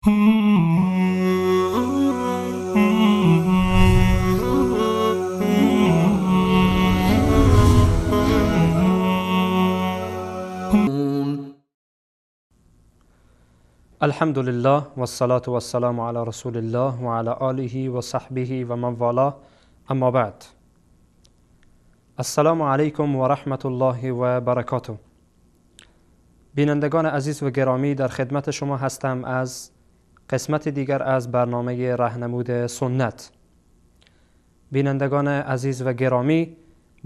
الحمد لله والصلاة والسلام على رسول الله وعلى آله وصحبه ومن والاه، اما بعد. السلام علیکم و رحمت الله و برکاته. بینندگان عزیز و گرامی، در خدمت شما هستم از قسمت دیگر از برنامه رهنمود سنت. بینندگان عزیز و گرامی،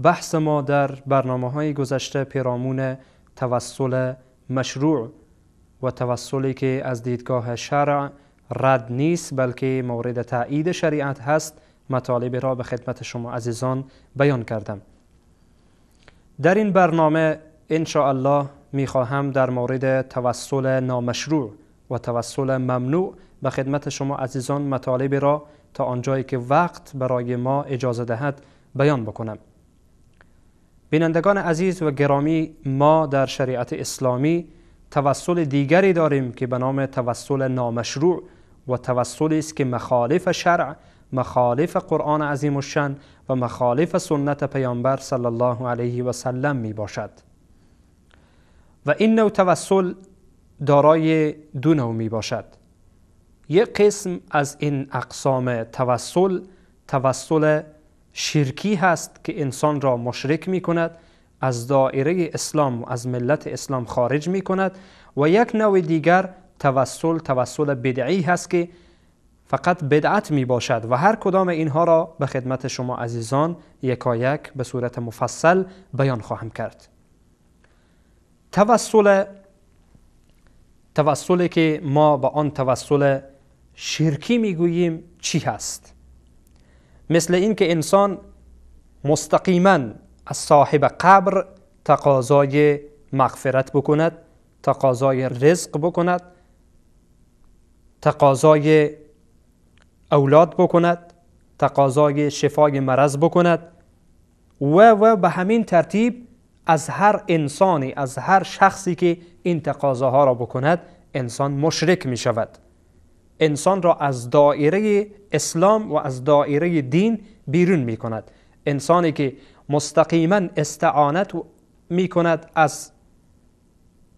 بحث ما در برنامه‌های گذشته پیرامون توسل مشروع و توسلی که از دیدگاه شرع رد نیست بلکه مورد تایید شریعت هست، مطالب را به خدمت شما عزیزان بیان کردم. در این برنامه ان شاء الله میخواهم در مورد توسل نامشروع و توسل ممنوع به خدمت شما عزیزان مطالب را تا آنجایی که وقت برای ما اجازه دهد بیان بکنم. بینندگان عزیز و گرامی، ما در شریعت اسلامی توسل دیگری داریم که به نام توسل نامشروع و توسلی است که مخالف شرع، مخالف قرآن عظیم الشأن و مخالف سنت پیامبر صلی الله علیه و سلم می باشد. و این نوع توسل دارای دو نوع می باشد. یک قسم از این اقسام توسل، توسل شرکی هست که انسان را مشرک می کند، از دایره اسلام و از ملت اسلام خارج می کند. و یک نوع دیگر توسل، توسل بدعی هست که فقط بدعت می باشد و هر کدام اینها را به خدمت شما عزیزان یکایک به صورت مفصل بیان خواهم کرد. توسلی که ما به آن توسل شرکی می گوییم چی هست؟ مثل این که انسان مستقیما از صاحب قبر تقاضای مغفرت بکند، تقاضای رزق بکند، تقاضای اولاد بکند، تقاضای شفای مرض بکند و به همین ترتیب از هر انسانی، از هر شخصی که این تقاضاها را بکند، انسان مشرک می شود. انسان را از دایره اسلام و از دایره دین بیرون می کند. انسانی که مستقیما استعانت می کند از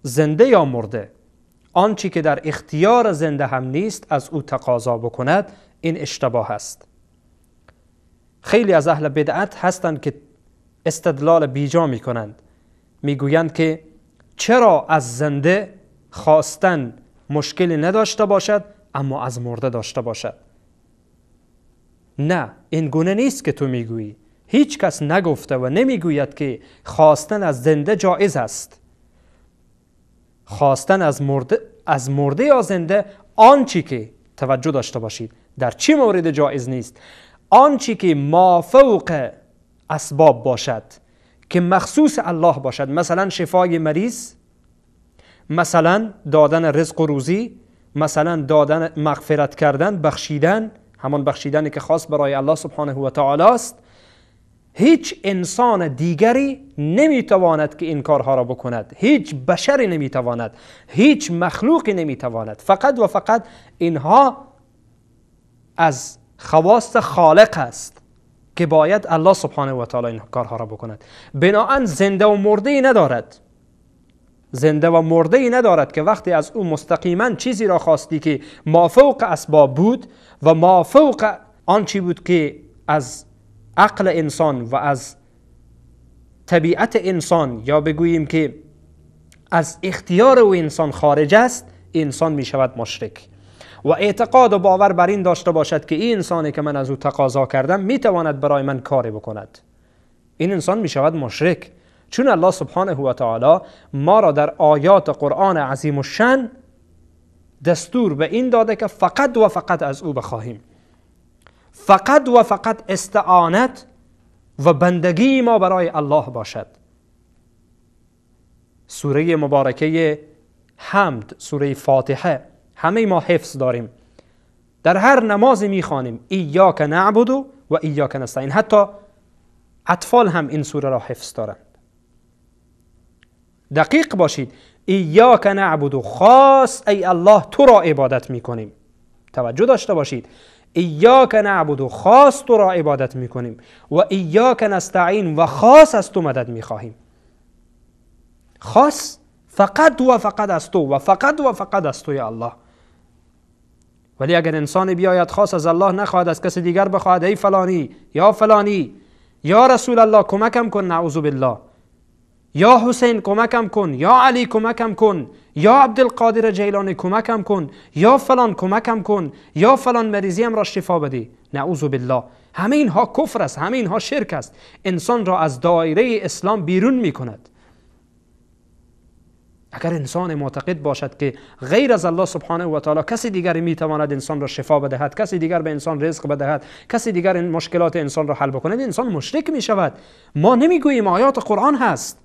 زنده یا مرده، آنچه که در اختیار زنده هم نیست از او تقاضا بکند، این اشتباه است. خیلی از اهل بدعت هستند که استدلال بیجا می کنند، می گویند که چرا از زنده خواستن مشکلی نداشته باشد اما از مرده داشته باشد. نه، این گونه نیست که تو میگویی. هیچ کس نگفته و نمیگوید که خواستن از زنده جایز است. خواستن از مرده یا زنده، آنچه که توجه داشته باشید در چی مورد جایز نیست، آنچه که مافوق اسباب باشد که مخصوص الله باشد، مثلا شفای مریض، مثلا دادن رزق و روزی، مثلا دادن مغفرت کردن، بخشیدن، همان بخشیدنی که خاص برای الله سبحانه و تعالی است. هیچ انسان دیگری نمیتواند که این کارها را بکند، هیچ بشری نمیتواند، هیچ مخلوقی نمیتواند. فقط و فقط اینها از خواست خالق است که باید الله سبحانه و تعالی این کارها را بکند. بناهن زنده و مرده ای ندارد، زنده و مرده ای ندارد که وقتی از او مستقیما چیزی را خواستی که مافوق اسباب بود و مافوق آنچی بود که از عقل انسان و از طبیعت انسان یا بگوییم که از اختیار او انسان خارج است، انسان می شود مشرک. و اعتقاد و باور بر این داشته باشد که این انسانی که من از او تقاضا کردم می تواند برای من کاری بکند، این انسان می شود مشرک. چون الله سبحانه و تعالی ما را در آیات قرآن عظیم الشأن دستور به این داده که فقط و فقط از او بخواهیم، فقط و فقط استعانت و بندگی ما برای الله باشد. سوره مبارکه حمد، سوره فاتحه، همه ما حفظ داریم، در هر نماز میخوانیم ایاک نعبد و ایاک نستعین. حتی اطفال هم این سوره را حفظ دارند. دقیق باشید، ایاک نعبد، خاص ای الله تو را عبادت میکنیم. توجه داشته باشید، ایاک نعبد، خاص تو را عبادت میکنیم، و ایاک نستعین، و خاص از تو مدد میخواهیم. خاص فقط و فقط از تو و فقط و فقط از تو یا الله. ولی اگر انسان بیاید خاص از الله نخواهد، از کسی دیگر بخواهد، ای فلانی یا فلانی، یا رسول الله کمکم کن، نعوذ بالله، یا حسین کمکم کن، یا علی کمکم کن، یا عبدالقادر جیلانی کمکم کن، یا فلان کمکم کن، یا فلان مریضیم را شفا بده، نعوذ بالله. همه اینها کفر است، همه اینها شرک است، انسان را از دایره اسلام بیرون می کند. اگر انسان معتقد باشد که غیر از الله سبحانه و تعالی کسی دیگری میتواند انسان را شفا بدهد، کسی دیگر به انسان رزق بدهد، کسی دیگر این مشکلات انسان را حل بکند، انسان مشرک می شود. ما نمیگوییم، آیات قرآن هست،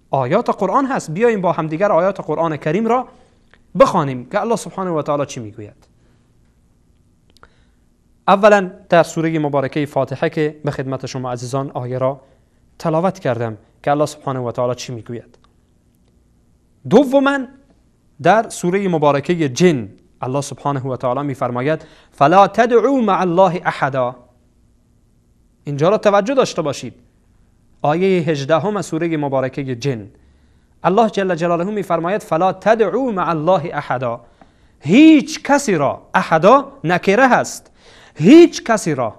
آیات قرآن هست. بیاییم با همدیگر آیات قرآن کریم را بخوانیم که الله سبحانه و تعالی چی میگوید. اولا در سوره مبارکه فاتحه که به خدمت شما عزیزان آیه را تلاوت کردم که الله سبحانه و تعالی چی میگوید. دوما در سوره مبارکه جن الله سبحانه و تعالی میفرماید فلا تدعوا مع الله احدا. اینجا را توجه داشته باشید. آیه 18 سوره مبارکه جن الله جل جلاله میفرماید فلا تدعوا مع الله احدا. هیچ کسی را، احدا نکره هست، هیچ کسی را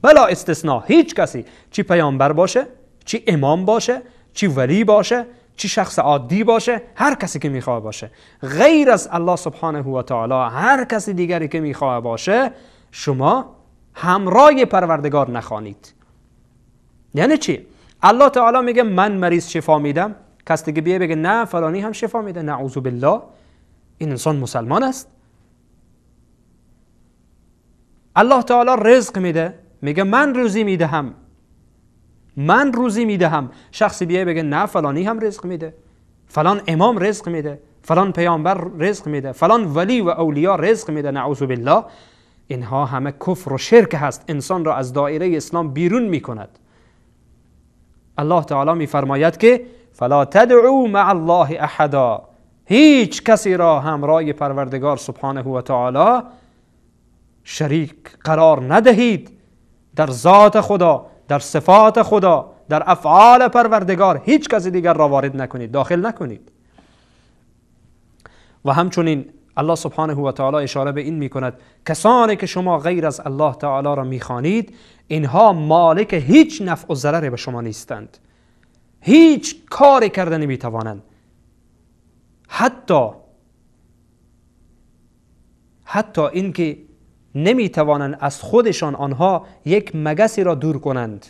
بلا استثناء، هیچ کسی، چی پیامبر باشه، چی امام باشه، چی ولی باشه، چی شخص عادی باشه، هر کسی که میخواه باشه، غیر از الله سبحانه و تعالی هر کسی دیگری که میخواه باشه، شما همراه پروردگار نخوانید. یعنی چی؟ الله تعالی میگه من مریض شفا میدم، کس دیگه بیه بگه نه فلانی هم شفا میده، نعوذ بالله، این انسان مسلمان است؟ الله تعالی رزق میده، میگه من روزی میدهم، من روزی میدهم، شخصی بیه بگه نه فلانی هم رزق میده، فلان امام رزق میده، فلان پیامبر رزق میده، فلان ولی و اولیا رزق میده، نعوذ بالله، اینها همه کفر و شرک هست، انسان را از دایره اسلام بیرون میکند. الله تعالی میفرماید که فلا تدعوا مع الله احدا، هیچ کسی را همراه پروردگار سبحانه و تعالی شریک قرار ندهید. در ذات خدا، در صفات خدا، در افعال پروردگار هیچ کسی دیگر را وارد نکنید، داخل نکنید. و همچنین الله سبحانه و تعالی اشاره به این میکند کسانی که شما غیر از الله تعالی را میخوانید، اینها مالک هیچ نفع و ضرر به شما نیستند، هیچ کاری کرده نمیتوانند. حتی اینکه نمیتوانند از خودشان آنها یک مگسی را دور کنند،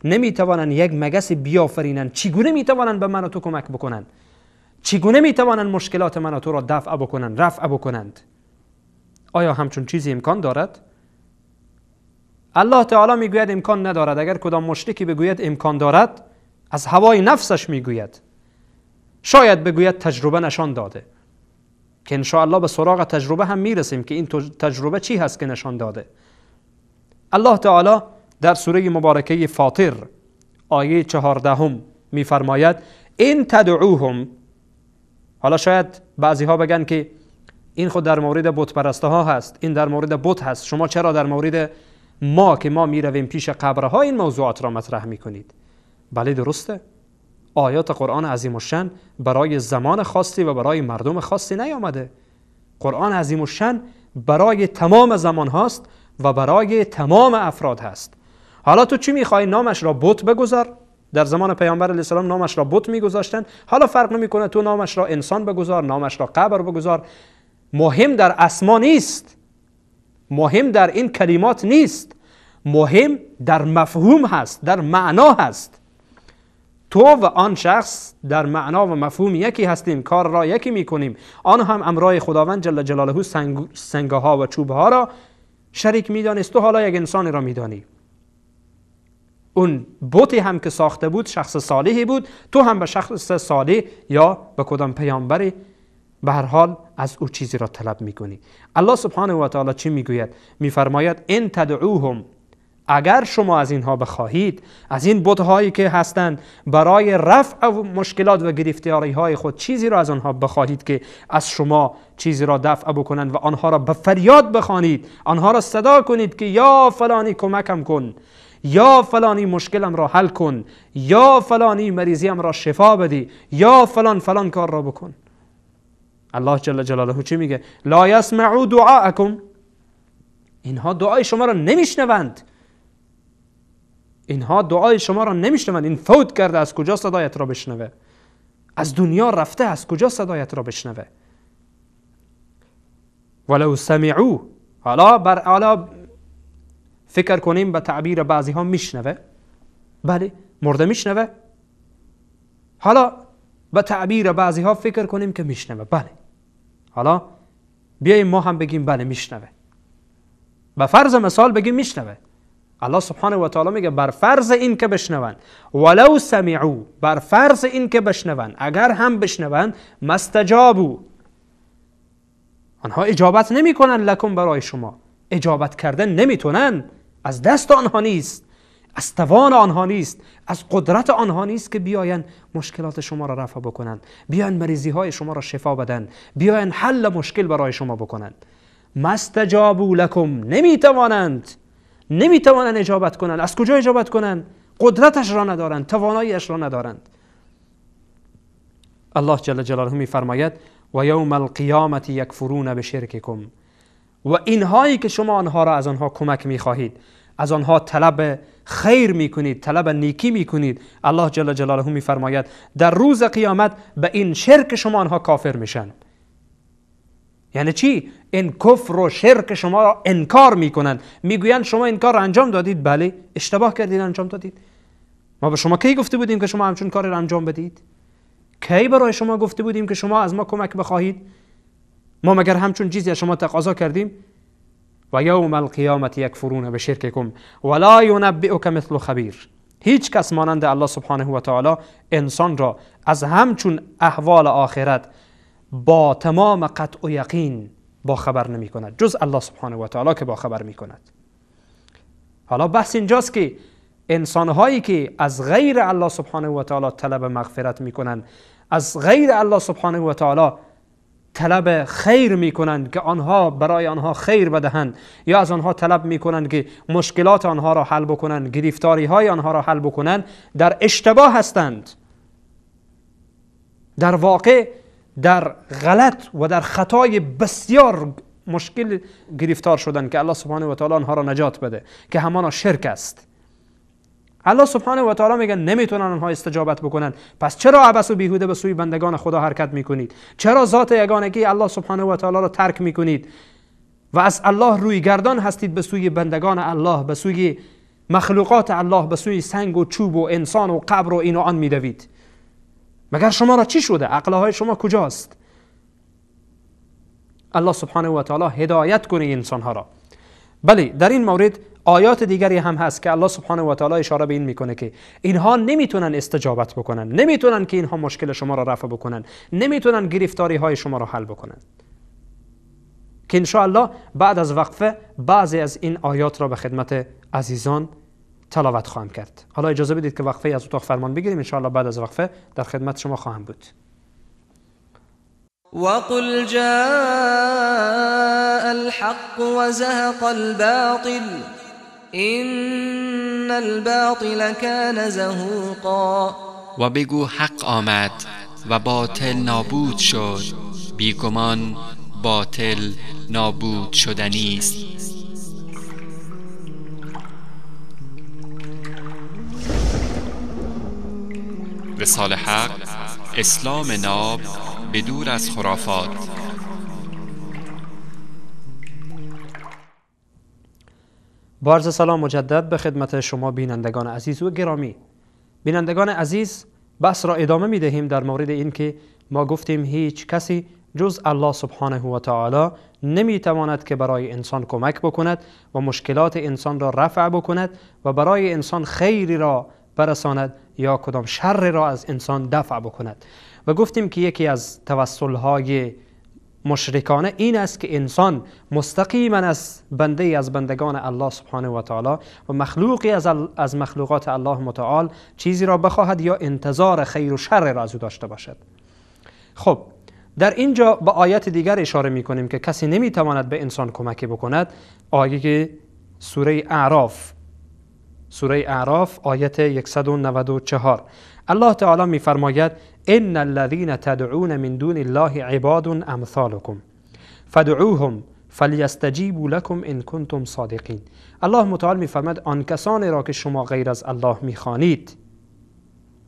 نمیتوانند یک مگسی بیافرینند، چگونه میتوانند به من و تو کمک بکنند؟ چگونه میتوانند مشکلات من و تو را دفع بکنند، رفع بکنند؟ آیا همچون چیزی امکان دارد؟ الله تعالی میگوید امکان ندارد. اگر کدام مشرکی بگوید امکان دارد، از هوای نفسش میگوید، شاید بگوید تجربه نشان داده، که انشاءالله به سراغ تجربه هم میرسیم که این تجربه چی هست که نشان داده. الله تعالی در سوره مبارکه فاطر آیه 14 میفرماید این تدعوهم. حالا شاید بعضی ها بگن که این خود در مورد بت پرسته ها هست، این در مورد بت هست، شما چرا در مورد ما که ما میرویم پیش قبرها این موضوعات را مطرح میکنید؟ بله درسته، آیات قرآن عظیم الشأن برای زمان خاصی و برای مردم خاصی نیامده. قرآن عظیم الشأن برای تمام زمان هاست و برای تمام افراد هست. حالا تو چی میخوای؟ نامش را بت بگذار. در زمان پیامبر علیه السلام نامش را بت میگذاشتن. حالا فرق نمیکنه تو نامش را انسان بگذار، نامش را قبر بگذار، مهم در اسما نیست، مهم در این کلمات نیست، مهم در مفهوم هست، در معنا هست. تو و آن شخص در معنا و مفهوم یکی هستیم، کار را یکی میکنیم. آن هم امرای خداوند جل جلاله سنگها و چوبها را شریک میدانست، تو حالا یک انسانی را میدانی. اون بتی هم که ساخته بود شخص صالحی بود، تو هم به شخص صالح یا به کدام پیامبری به هر حال از او چیزی را طلب میکنی. الله سبحانه و تعالی چی میگوید؟ میفرماید ان تدعوهم، اگر شما از اینها بخواهید، از این بت‌هایی که هستند برای رفع مشکلات و گرفتاری‌های خود چیزی را از آنها بخواهید که از شما چیزی را دفع بکنند و آنها را به فریاد بخوانید، آنها را صدا کنید که یا فلانی کمکم کن، یا فلانی مشکلم را حل کن، یا فلانی مریضیم را شفا بدی، یا فلان فلان کار را بکن. الله جل جلاله چی میگه؟ لا یسمعوا دعاءکم. اینها دعای شما را نمیشنوند. اینها دعای شما را نمیشنوند. این فوت کرده، از کجا صدایت را بشنوه؟ از دنیا رفته، از کجا صدایت را بشنوه؟ ولو سمعوا. حالا فکر کنیم به تعبیر بعضی ها میشنوه، بله مرده میشنوه. حالا به تعبیر بعضی ها فکر کنیم که میشنوه، بله. حالا بیاییم ما هم بگیم بله میشنوه، به فرض مثال بگیم میشنوه. الله سبحانه و تعالی میگه بر فرض این که بشنوند، ولو سمعوا، بر فرض این که بشنوند، اگر هم بشنوند، مستجابو، آنها اجابت نمیکنن، لکم برای شما اجابت کردن نمیتونن، از دست آنها نیست، از توان آنها نیست، از قدرت آنها نیست که بیاین مشکلات شما را رفع بکنن، بیاین مریضی های شما را شفا بدن، بیاین حل مشکل برای شما بکنن. مستجابو لکم، نمیتوانند، نمیتوانند اجابت کنند. از کجا اجابت کنند؟ قدرتش را ندارند، تواناییش را ندارند. الله جل جلاله میفرماید و یوم القیامت یکفرون بشرککم. و اینهایی که شما آنها را از آنها کمک میخواهید، از آنها طلب خیر میکنید، طلب نیکی میکنید، الله جل جلاله میفرماید در روز قیامت به این شرک شما آنها کافر میشن. یعنی چی؟ این کفر و شرک شما را انکار میکنند، میگویند شما این کار را انجام دادید، بله اشتباه کردید انجام دادید. ما به شما کی گفته بودیم که شما همچون کاری را انجام بدید؟ کی برای شما گفته بودیم که شما از ما کمک بخواهید؟ ما مگر همچون چیزی از شما تقاضا کردیم؟ و یوم القیامت یکفرون بشرککم ولا ینبئک مثل خبیر. هیچ کس مانند الله سبحانه و تعالی انسان را از همچون احوال آخرت با تمام قطع و یقین با خبر نمی کند جز الله سبحانه و تعالی که با خبر می کند. حالا بحث اینجاست که انسانهایی که از غیر الله سبحانه و تعالی طلب مغفرت می کنند، از غیر الله سبحانه و تعالی طلب خیر می کنند که آنها برای آنها خیر بدهند، یا از آنها طلب می کنند که مشکلات آنها را حل بکنند، گرفتاری های آنها را حل بکنند، در اشتباه هستند. در واقع در غلط و در خطای بسیار مشکل گرفتار شدند که الله سبحانه و تعالی آنها را نجات بده، که همانا شرک است. الله سبحانه و تعالی میگه نمیتونن آنها استجابت بکنن، پس چرا عبث و بیهوده به سوی بندگان خدا حرکت میکنید؟ چرا ذات یگانگی الله سبحانه و تعالی را ترک میکنید و از الله روی گردان هستید به سوی بندگان الله، به سوی مخلوقات الله، به سوی سنگ و چوب و انسان و قبر و این و آن میدوید؟ مگر شما را چی شده؟ عقلهای شما کجاست؟ الله سبحانه و تعالی هدایت کنه انسانها را. بله، در این مورد آیات دیگری هم هست که الله سبحانه و تعالی اشاره به این میکنه که اینها نمیتونن استجابت بکنن، نمیتونن که اینها مشکل شما را رفع بکنن، نمیتونن گرفتاری های شما را حل بکنن، که انشاءالله بعد از وقفه بعضی از این آیات را به خدمت عزیزان تلاوت خواهم کرد. حالا اجازه بدید که وقفه از اتاق فرمان بگیریم، انشاءالله بعد از وقفه در خدمت شما خواهم بود. وقل جاء الحق وزهق الباطل إن الباطل كان زهوقا. و بگو حق آمد و باطل نابود شد، بیگمان باطل نابود شدنی است. وصال حق، اسلام ناب به دور از خرافات. با عرض سلام مجدد به خدمت شما بینندگان عزیز و گرامی. بینندگان عزیز، بحث را ادامه می دهیم در مورد اینکه ما گفتیم هیچ کسی جز الله سبحانه و تعالی نمی تواند که برای انسان کمک بکند و مشکلات انسان را رفع بکند و برای انسان خیری را برساند یا کدام شر را از انسان دفع بکند. و گفتیم که یکی از توسل‌های مشرکانه این است که انسان مستقیما از بنده از بندگان الله سبحانه و تعالی و مخلوقی از مخلوقات الله متعال چیزی را بخواهد یا انتظار خیر و شر را از او داشته باشد. خب در اینجا به آیت دیگر اشاره می کنیم که کسی نمی تواند به انسان کمکی بکند. آیه سوره اعراف، سوره اعراف آیت 194، الله تعالی می فرماید ان الذين تدعون من دون الله عباد امثالكم فادعوهم فلیستجیبوا لكم ان کنتم صادقین. الله متعال می فرماید آن کسانی را که شما غیر از الله می خوانید،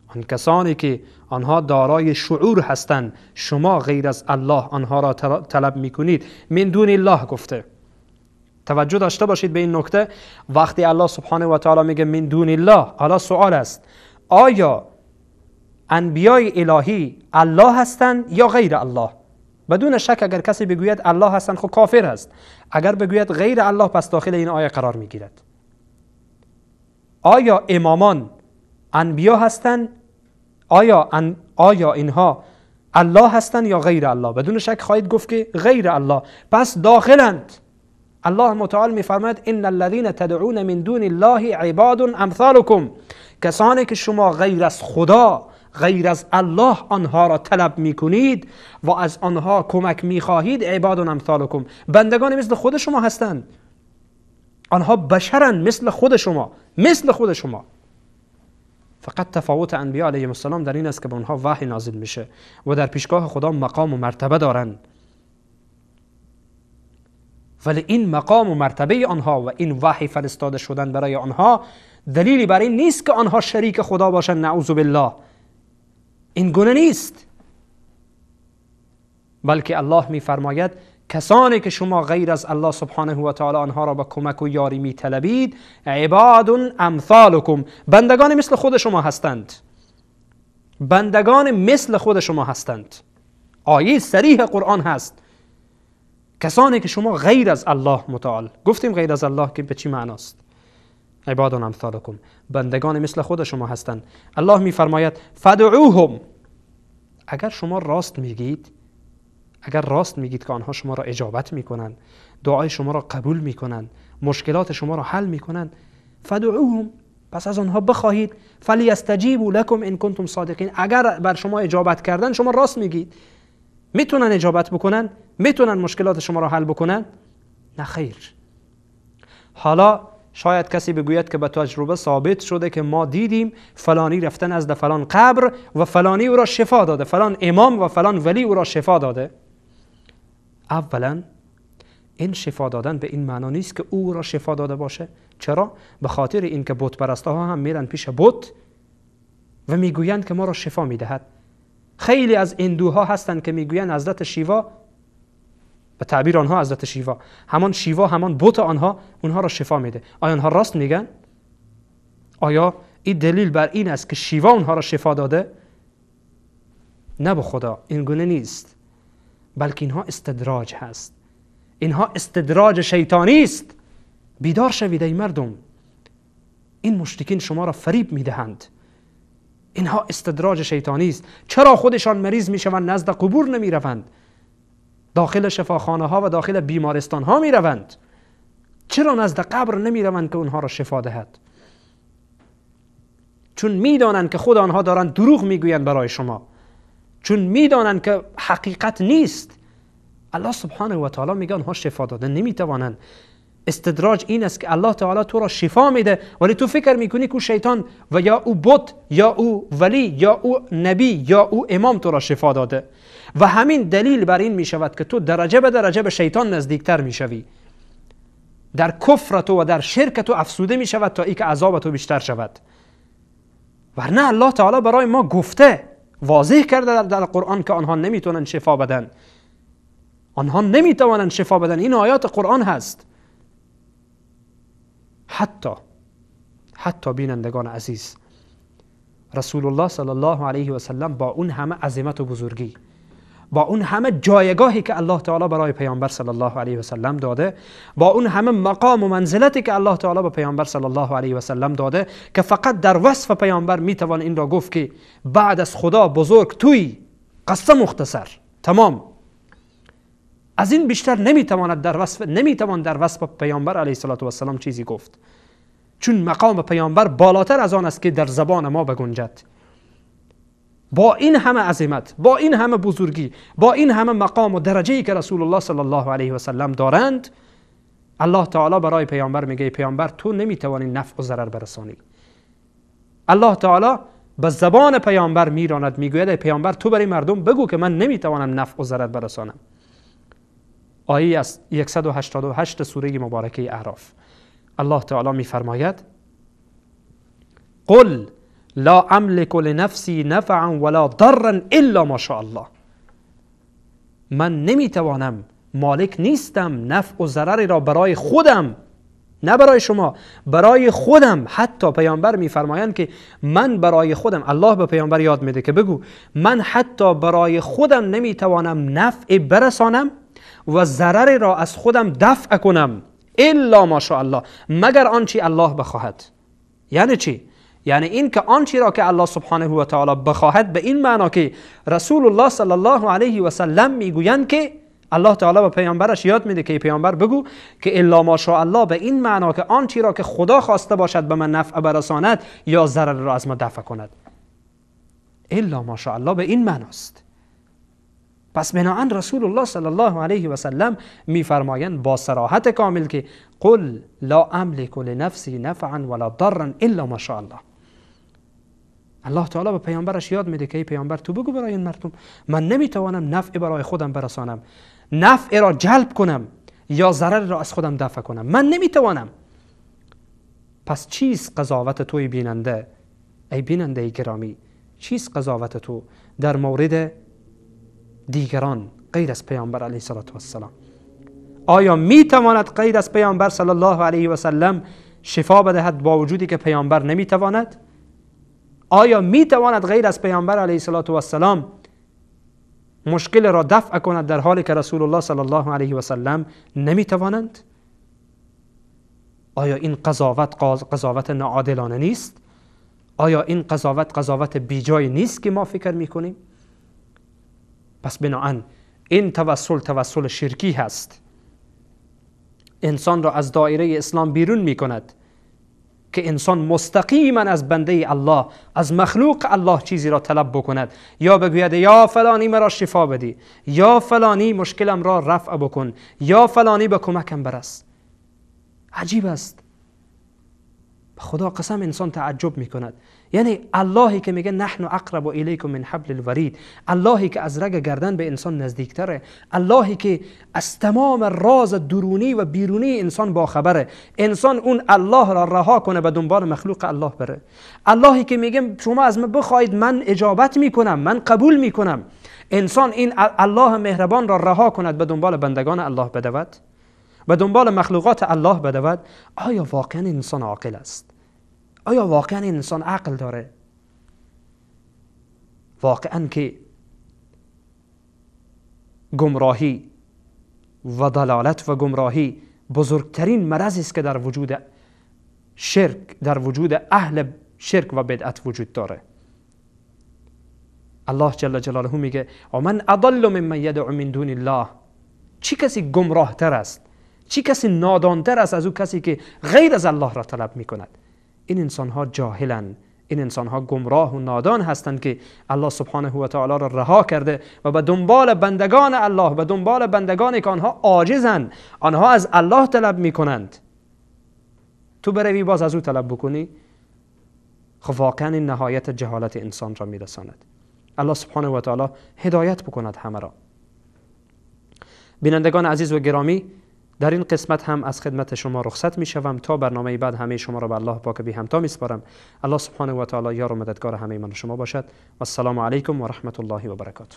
آن کسانی که آنها دارای شعور هستند، شما غیر از الله آنها را طلب می کنید، من دون الله گفته. توجه داشته باشید به این نکته. وقتی الله سبحانه و تعالی میگه من دون الله، حالا سوال است آیا انبیای الهی الله هستند یا غیر الله؟ بدون شک اگر کسی بگوید الله هستند خب کافر است، اگر بگوید غیر الله پس داخل این آیه قرار میگیرد. آیا امامان انبیا هستند؟ آیا اینها الله هستند یا غیر الله؟ بدون شک خواهید گفت که غیر الله، پس داخلند. الله متعال میفرماید ان الذين تدعون من دون الله عباد امثالكم، کسانی که شما غیر از خدا، غیر از الله آنها را طلب میکنید و از آنها کمک میخواهید، عباد امثالکم، بندگان مثل خود شما هستند. آنها بشرند مثل خود شما، مثل خود شما. فقط تفاوت انبیا علیهم السلام در این است که به آنها وحی نازل میشه و در پیشگاه خدا مقام و مرتبه دارند، ولی این مقام و مرتبه آنها و این وحی فرستاده شدن برای آنها دلیلی بر این نیست که آنها شریک خدا باشند، نعوذ بالله. این گونه نیست، بلکه الله میفرماید کسانی که شما غیر از الله سبحانه و تعالی آنها را با کمک و یاری میطلبید، عباد امثالکم، بندگان مثل خود شما هستند، بندگان مثل خود شما هستند. آیه صریح قرآن هست. کسانی که شما غیر از الله متعال، گفتیم غیر از الله که به چی معناست؟ عباد امثالکم، بندگان مثل خود شما هستند. الله میفرماید فدعوهم، اگر شما راست میگید، اگر راست میگید که آنها شما را اجابت میکنند، دعای شما را قبول میکنند، مشکلات شما را حل میکنند، فدعوهم، پس از آنها بخواهید، فلیستجیبوا لکم ان کنتم صادقین، اگر بر شما اجابت کردن شما راست میگید، میتونن اجابت بکنن، میتونن مشکلات شما را حل بکنن؟ نه خیر. حالا شاید کسی بگوید که به تجربه ثابت شده که ما دیدیم فلانی رفتن از فلان قبر و فلانی او را شفا داده، فلان امام و فلان ولی او را شفا داده. اولا این شفا دادن به این معنا نیست که او را شفا داده باشه. چرا؟ به خاطر اینکه بت پرستها هم میرن پیش بت و میگویند که ما را شفا میدهد. خیلی از هندوها هستند که میگویند حضرت شیوا، به تعبیر آنها حضرت شیوا، همان شیوا، همان بت آنها، اونها را شفا میده. آیا آنها راست میگن؟ آیا این دلیل بر این است که شیوا اونها را شفا داده؟ نه به خدا، این گونه نیست، بلکه اینها استدراج هست، اینها استدراج شیطانی است. بیدار شوید ای مردم، این مشرکین شما را فریب میدهند. اینها استدراج شیطانی است. چرا خودشان مریض میشوند نزد قبور نمیروند، داخل شفاخانه ها و داخل بیمارستان ها میروند؟ چرا نزد قبر نمیروند که اونها را شفا دهد؟ چون میدانند که خود آنها دارند دروغ میگویند برای شما، چون میدانند که حقیقت نیست. الله سبحانه و تعالی میگه آنها شفا داده نمیتوانند. استدراج این است که الله تعالی تو را شفا میده، ولی تو فکر میکنی که او شیطان و یا او بت یا او ولی یا او نبی یا او امام تو را شفا داده، و همین دلیل بر این میشود که تو درجه به درجه به شیطان نزدیکتر میشوی، در کفر تو و در شرک تو افسوده میشود تا اینکه عذاب تو بیشتر شود. ورنه الله تعالی برای ما گفته، واضح کرده در قرآن که آنها نمیتونن شفا بدن، آنها نمیتوانند شفا بدن. این آیات قرآن هست. حتی بینندگان عزیز، رسول الله صلی الله علیه و سلم با اون همه عظمت و بزرگی، با اون همه جایگاهی که الله تعالی برای پیامبر صلی الله علیه و سلم داده، با اون همه مقام و منزلتی که الله تعالی به پیامبر صلی الله علیه و سلم داده، که فقط در وصف پیامبر میتوان این را گفت که بعد از خدا بزرگ توی، قصه مختصر تمام. از این بیشتر نمیتواند در وصف، نمیتوان در وصف پیامبر علیه الصلاة والسلام چیزی گفت، چون مقام پیامبر بالاتر از آن است که در زبان ما بگنجد. با این همه عظمت، با این همه بزرگی، با این همه مقام و درجه‌ای که رسول الله صلی الله علیه و سلم دارند، الله تعالی برای پیامبر میگه پیامبر تو نمیتوانی نفع و ضرر برسانی. الله تعالی به زبان پیامبر میراند، میگوید پیامبر تو برای مردم بگو که من نمیتوانم نفع و ضرر برسانم. آیه از 188 سوره مبارکه اعراف الله تعالی میفرماید قل لا املک لنفسی نفعا ولا ضرا الا ما شاء الله. من نمیتوانم، مالک نیستم نفع و ضرر را برای خودم، نه برای شما، برای خودم. حتی پیامبر میفرمایند که من برای خودم، الله به پیامبر یاد میده که بگو من حتی برای خودم نمیتوانم نفع برسانم و ضرر را از خودم دفع کنم الا ما شاء الله، مگر آنچه الله بخواهد. یعنی چی؟ یعنی این که آنچه را که الله سبحانه و تعالی بخواهد، به این معنا که رسول الله صلی الله علیه و سلم میگویند که الله تعالی به پیامبرش یاد میده که پیامبر بگو که الا ما شاء الله، به این معنا که آنچه را که خدا خواسته باشد به من نفع برساند یا ضرر را از ما دفع کند. الا ما شاء الله به این معناست. پس بناهن رسول الله صلی الله علیه و سلم میفرمایند با صراحت کامل که قل لا املک لنفسی نفعا ولا ضرا الا ما شاء الله. الله تعالی به پیامبرش یاد میده که ای پیامبر تو بگو برای این مردم من نمیتوانم نفع برای خودم برسانم، نفع را جلب کنم یا ضرر را از خودم دفع کنم، من نمیتوانم. پس چیست قضاوت توی بیننده، ای بیننده گرامی، چیست قضاوت تو در مورد دیگران غیر از پیامبر علیه الصلاة والسلام؟ آیا میتواند غیر از پیامبر صلی الله علیه و سلم شفا بدهد با وجودی که پیامبر نمیتواند؟ آیا میتواند غیر از پیامبر علیه الصلاة والسلام مشکل را دفع کند در حالی که رسول الله صلی الله علیه و سلم نمیتوانند؟ آیا این قضاوت قضاوت ناعادلانه نیست؟ آیا این قضاوت قضاوت بیجای نیست که ما فکر میکنیم؟ پس بناهن این توسل توسل شرکی هست، انسان را از دایره اسلام بیرون میکند که انسان مستقیما از بنده الله، از مخلوق الله چیزی را طلب بکند یا بگوید یا فلانی مرا شفا بدی، یا فلانی مشکلم را رفع بکن، یا فلانی به کمکم برس. عجیب است، به خدا قسم انسان تعجب میکند. یعنی اللهی که میگه نحن اقرب الیکم من حبل الورید، اللهی که از رگ گردن به انسان نزدیکتره، اللهی که از تمام راز درونی و بیرونی انسان باخبره، انسان اون الله را رها کنه به دنبال مخلوق الله بره. اللهی که میگه شما از من بخواید من اجابت میکنم، من قبول میکنم، انسان این الله مهربان را رها کند به دنبال بندگان الله بدود، به دنبال مخلوقات الله بدود. آیا واقعا انسان عاقل است؟ آیا واقعا انسان عقل داره؟ واقعا که گمراهی و ضلالت و گمراهی بزرگترین مرضی است که در وجود شرک، در وجود اهل شرک و بدعت وجود داره. الله جل جلاله میگه و من اضل ممن یدعو من دون الله. چی کسی گمراه تر است، چی کسی نادانتر است از او کسی که غیر از الله را طلب میکند؟ این انسان ها جاهلن، این انسان ها گمراه و نادان هستند که الله سبحانه و تعالی را رها کرده و به دنبال بندگان الله، به دنبال بندگانی که آنها عاجزند، آنها از الله طلب میکنند، تو بروی باز از او طلب بکنی. خب واقعا این نهایت جهالت انسان را میرساند. الله سبحانه و تعالی هدایت بکند همه را. بینندگان عزیز و گرامی، در این قسمت هم از خدمت شما رخصت می شوم. تا برنامه بعد همه شما را به الله پاک بی همتا می سپارم. الله سبحانه و تعالی یار و مددگار همه من و شما باشد. و السلام علیکم و رحمت الله و برکاته.